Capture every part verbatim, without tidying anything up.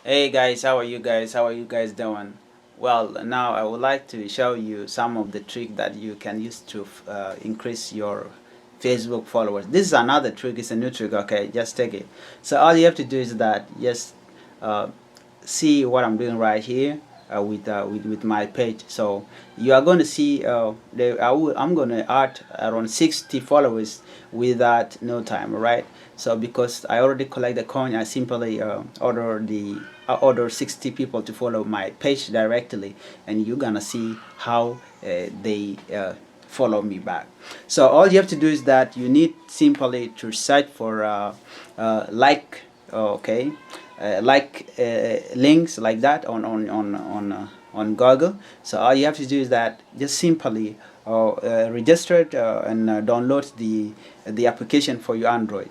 Hey guys, how are you guys? How are you guys doing? Well, now I would like to show you some of the trick that you can use to uh, increase your Facebook followers. This is another trick. It's a new trick. Okay, just take it. So all you have to do is that just uh, see what I'm doing right here uh, with, uh, with with my page. So you are going to see uh, they, I will, I'm going to add around sixty followers with that no time, right? So because I already collect the coin, I simply uh, order the I order sixty people to follow my page directly, and you're gonna see how uh, they uh, follow me back. So all you have to do is that you need simply to search for uh, uh, like, okay, uh, like uh, links like that on on on on uh, on Google. So all you have to do is that just simply uh, uh, register it uh, and uh, download the the application for your Android.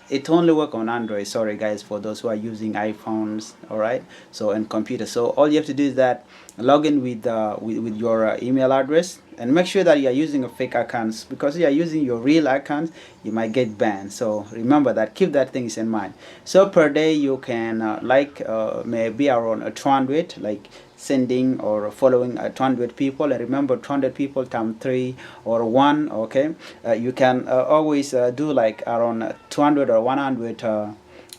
It only work on Android. Sorry guys, for those who are using iPhones, all right, so and computer. So all you have to do is that log in with uh, with, with your uh, email address and make sure that you are using a fake accounts, because you are using your real accounts, you might get banned. So remember that, keep that things in mind. So per day you can uh, like uh, maybe around a two hundred, like sending or following uh, two hundred people. And remember, two hundred people times three or one, okay? Uh, you can uh, always uh, do like around uh, two hundred or one hundred uh,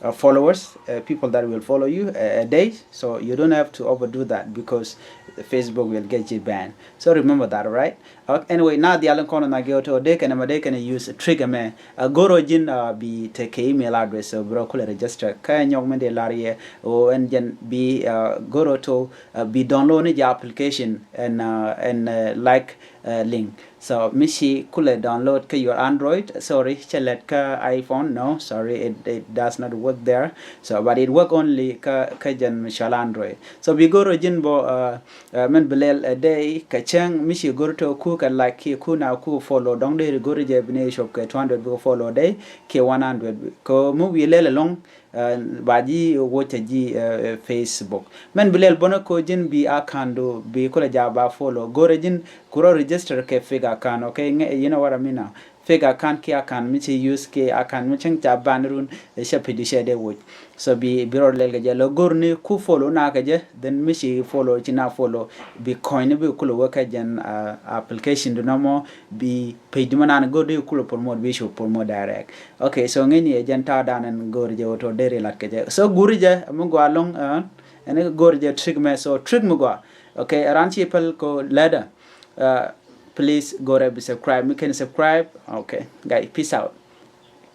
uh, followers, uh, people that will follow you a, a day. So you don't have to overdo that because Facebook will get you banned. So remember that, right? Okay, anyway, na dhial in kɔn na geo to de kene ma de kene use trick me. Uh, goro jin uh, bi te ke email address, so bro kule register. Ka nyɔk me de lar ye o en jen bi uh, goro to uh, bi download ni ja application and uh, and uh, like uh, link. So mi ci kule download ke your Android, sorry, cɛ lɛt ke iPhone, no, sorry, it, it does not work there. So but it work only ke ke jɛn mi cɔl Android. So bi goro jin bo uh, uh, men bi lɛl a day ke cɛŋ mi ci goro to ku ke like ki ku na ku follow dɔŋ de goro jɛ bi ne shop ke two hundred bi follow day ki one hundred. Ko mu wi lɛl along uh, ba ji wo cɛ ji uh, Facebook. Men bi lɛl bɔnɛ ko jin bi account do bi kule ja ba follow. Goro jin kuro register ke fake account, okay? Nge, you know what I mean now? Fake account ki account mi ci use ki account mi cɛŋ ca ban run e cɛ pidi cɛ de wo. So bi bi rɔ lɛl ke jɛ lo gor ni ku follow na ke jɛ, then mi ci follow ci na follow bi coin bi kule wo ke jɛn uh, application do na mo bi page di ma nan gor di kule promote bi show promote direct. Okay, so nge ni e jɛn ta dan en gor jɛ wo to de ri lat ke jɛ. So guri jɛ mi gua long uh, en gor jɛ trick me, so trick mi gua. Okay, ran ci pel ko leda. Uh, please go there, be subscribe. You can subscribe. Okay, guys, peace out.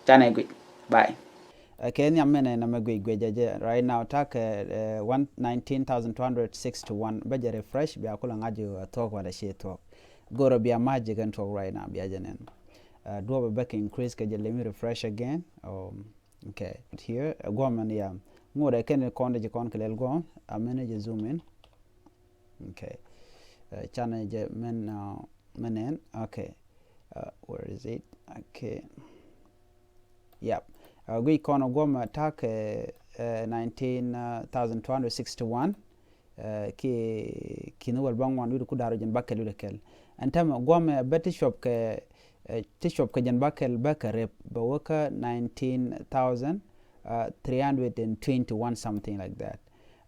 Tane gwi. Bye. Okay, ni amene na me gwi gwi jaje. Right now, tak uh, one nineteen thousand two hundred six to one. Baje refresh. Bia kula ngaji uh, talk wala shi talk. Goro bia magic and talk right now. Bia janen. Uh, dua ba back increase ke jele mi refresh again. Um, okay. Here, uh, go man ya. Ngore kene konde je kon kelel go. Amene je zoom in. Okay. Uh, channel je men uh, men en. Okay. Uh, where is it? Okay. Yep. Uh, gui kono goma tak uh, uh, nineteen thousand two hundred sixty-one. Uh, ki kini wal bang wan widu kudaro jen bakel widu kel. Antama goma beti shop ke uh, ti shop ke jen bakel bakel rep ba waka nineteen thousand uh, three hundred and twenty-one, something like that.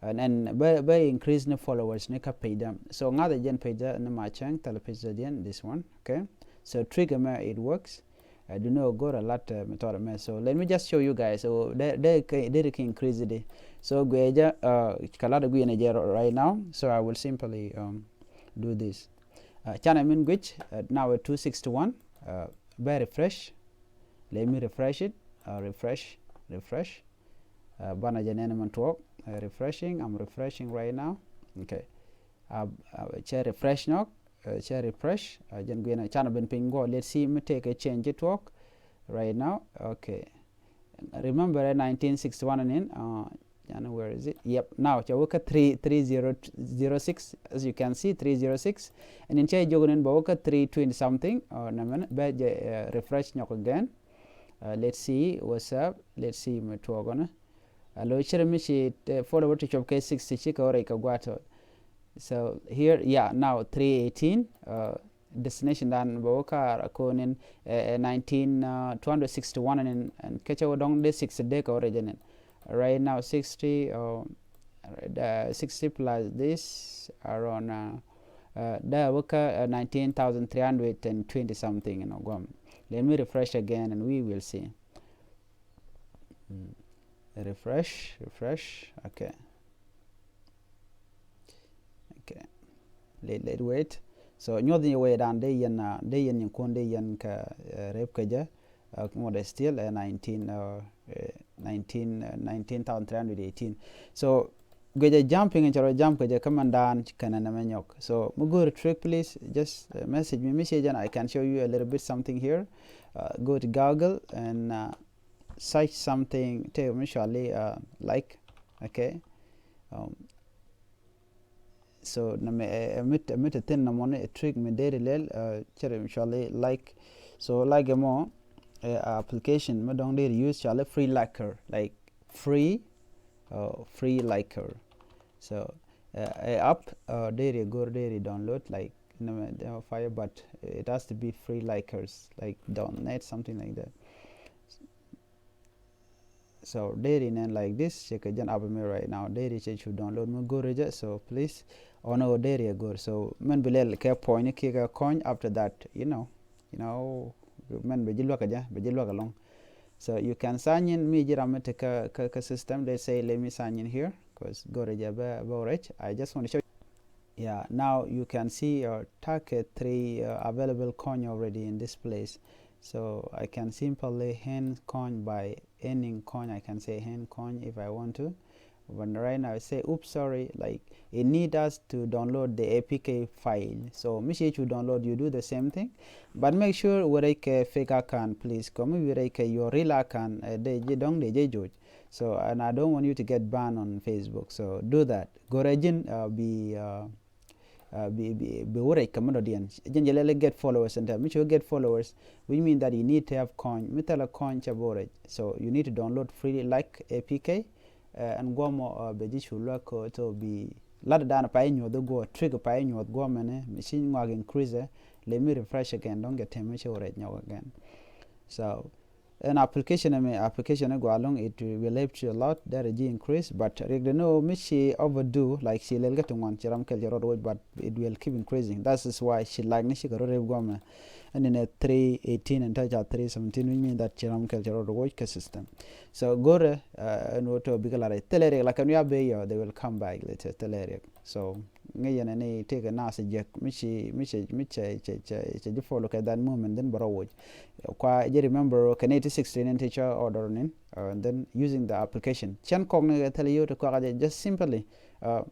And then ba ba increase ni followers ni ka page dam. So ŋa̱th a jɛn page da ni ma cɛŋ thal page da jɛn, this one. Okay. So trick me, it works. I do know got a lot uh, mi tɔrɛ me. So let me just show you guys. So they they they can increase it. So gwe ja uh, ka lat gwe ni jɛ right now. So I will simply um, do this. Uh, channel min gwich uh, now two sixty-one. Uh, very fresh. Let me refresh it. Uh, refresh, refresh. Uh, bana jɛ nɛn man tuɔk. Uh, refreshing, I'm refreshing right now. Okay. Uh, uh, cɛ refresh nyɔk. Uh, cɛ refresh. Uh, jɛn guiɛn can ben piny gɔ. Let's see mi take a change tuɔk right now. Okay. Remember uh, nineteen sixty-one and in uh, January is it? Yep. Now cɛ wä kä three three zero zero six, as you can see, three zero six. And in cɛ jok nin ba wä kä three twenty something. Uh, na mɛn bɛ jɛ uh, refresh nyɔk again. Uh, let's see what's up. Let's see mi tuɔgɔnɛ. Alo cire mi ci uh, follower ti cop kɛ sixty ci kɛ wä rɛy kɛ guato. So here, yeah, now three eighteen. Uh, destination dan ba wä kar a konin uh, nineteen uh, two hundred sixty-one and, and kɛ cɛ wä dɔŋ de sixty de kɛ wä rɛy jɛ nin. Right now sixty. Uh, Uh, sixty plus this around, uh, uh, dee wä kä, uh, nineteen thousand three hundred and twenty something, you know, guam. Let me refresh again and we will see. Mm. Refresh, refresh. Okay. Okay. Let, let wait. So nyuɔth ni wee dan dee yɛn, uh, dee yɛn nyin kun dee yɛn kä, uh, rep kä jɛ. Uh, ŋuɔt still, uh, nineteen, uh, uh, nineteen, uh, nineteen thousand three hundred eighteen. So guic jɛ jump in, cɛ rɔ jump kä jɛ kä mɛn dan kɛnɛ nɛ mɛ nyɔk. So mi go̱o̱ri trick, please just, uh, message me, mi cie jɛn, I can show you a little bit something here. Uh, go to Google and, uh, search something, tëë mi cɔali, uh, like. Okay. Um, so nɛ mɛ, ɛ, ɛ, mi te, mi te thi̱n nɔmɔ ni ɛ trick mi deri lɛl, uh, cɛ ri mi cɔali like. So like ɛmɔ, uh, application mi dɔ̱ŋ deri use cɔali Free Liker, like free, uh, Free Liker. So, uh, ɛ app, uh, deri go̱r deri download, like, nɛ mɛ, uh, fire, but it has to be Free Likers, like dot net, something like that. So deri nɛn like this, cɛ kɛ jɛn app mi right now. Deri cɛ cu download mi go̱r jɛ. So please, ɔnɔ deri ɛ go̱r. So mɛn bi lɛl kɛ point kiɛ kɛ kɔny, after that, you know, you know, mɛn bɛ ji̱ luäk jɛ, bɛ ji̱ luäk alɔŋ. So you can sign in, mi ji̱ ram mi te kä, kä, kä system. Let's say, let me sign in here, 'cause go̱r jɛ bɛ, bɛ rɛc. I just want to show you. Yeah, now you can see, uh, take three, uh, available coin already in this place. So I can simply hand coin by earning coin. I can say hand coin if I want to. But right now I say, oops, sorry, like, it need us to download the A P K file. So mi ci cu download, you do the same thing. But make sure wä rɛc kɛ fake account, please. Kɔ mi wä rɛc kɛ your real account, uh, dee ji̱ dɔ̱ŋ dee ji̱ joc. So, and I don't want you to get banned on Facebook. So do that. Go̱rɛ ji̱n, uh, bi, uh, uh, bi, bi, bi wä rɛc kä mi dɔ̱diɛn. Ji̱n jɛ lɛl get followers ɛn tɛ. Mi ci wä get followers, which mean that you need to have coin. Mi thilɛ coin cɛ bi wä rɛc. So you need to download Free Like A P K. Uh, ɛn guɔmɔ, uh, bɛ ji̱ cu luäk kɛ tɔ bi lat dan pay nyuɔth guɔ, trick pay nyuɔth guɔ mɛnɛ, mi ci ŋuak increase. Let me refresh again. Don't get him, mi ci wä rɛc nyɔk again. So, ɛn application ɛmɛ, application ɛ gɔaa ɛlɔ̱ŋ, it will help you a lot. Derɛ ji̱ increase, but riɛkdɛ ni ɣöö mi ci overdo, like, ci lɛl kä ti ŋuan, ci ram kɛl cɛ rɔɔd woc, but it will keep increasing. That is why ci like ni ci kɛ rɔɔd rep guamɛ. Ɛn ni nɛ three eighteen and touch at three seventeen, which mean that ci ram kɛl cɛ rɔɔd woc kä system. So go̱rɛ, uh, ɛn ɣöö tɔ bikɛ la rɛc. Thilɛ riɛk, like, ɛn wiaa bee yɔ, they will come back later. Thilɛ riɛk. So ŋäc yɛn ni tëëkɛ naath jiäk mi ci, mi ci, mi cɛ, cɛ, cɛ, cɛ ji̱ follow kɛ that moment, then bɛ rɔ woc. Kua ji̱ remember kɛ ni ti sixteen in ti cä order nin, uh, and then using the application. Cɛn kɔk ni kɛ thil yio̱w ti kɔk a jɛ, just simply, uh,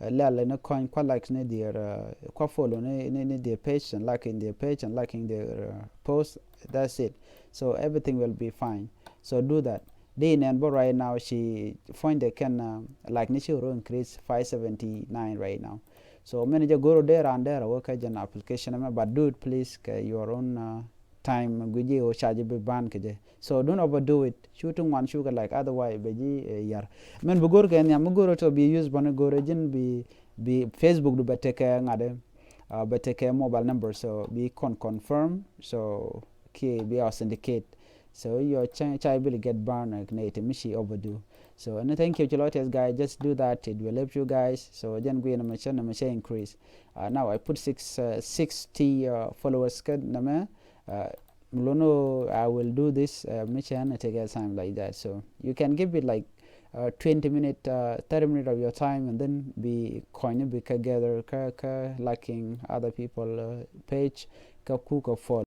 uh, lɛl ni kɔny kua like ni their, uh, kua follow ni, ni, ni their page and liking their page and liking their, uh, post. That's it. So everything will be fine. So do that. Di nɛn bä right now ci point de kɛn, uh, like ni ci ro increase five seventy nine right now. So mɛn jɛ goro de ran de ra wä kä jɛn application mɛ, but do it please kɛ your own, uh, time. Guici o charge bi ban kɛ jɛ. So don't overdo it. Cu ti ŋuan cu kɛ like, otherwise bɛ ji̱, eh, yar. Mɛn bi goro kɛ nhiam mi goro to bi use bä ni goro ji̱n bi, bi Facebook du bɛ tekɛ ŋa̱t, uh, bɛ tekɛ mobile number, so bi kɔn confirm. So kiɛ bi authenticate. So your cha-, chai will get banned, like, nɛ ti mi ci overdo. So, and thank you, Chilotes guys. Just do that. It will help you guys. So jɛn guiɛ na mɛ cɛ, na mɛ cɛ increase. Uh, now I put six, uh, sixty, uh, followers kɛ na mɛ. Uh, mi lo̱n ɣöö I will do this, uh, mi cɛ na take a time like that. So you can give it like, uh, twenty minute, uh, thirty minute of your time, and then bi kɔn ni bi kɛ gather kä, kä liking other people, uh, page, kä ku kɛ follow.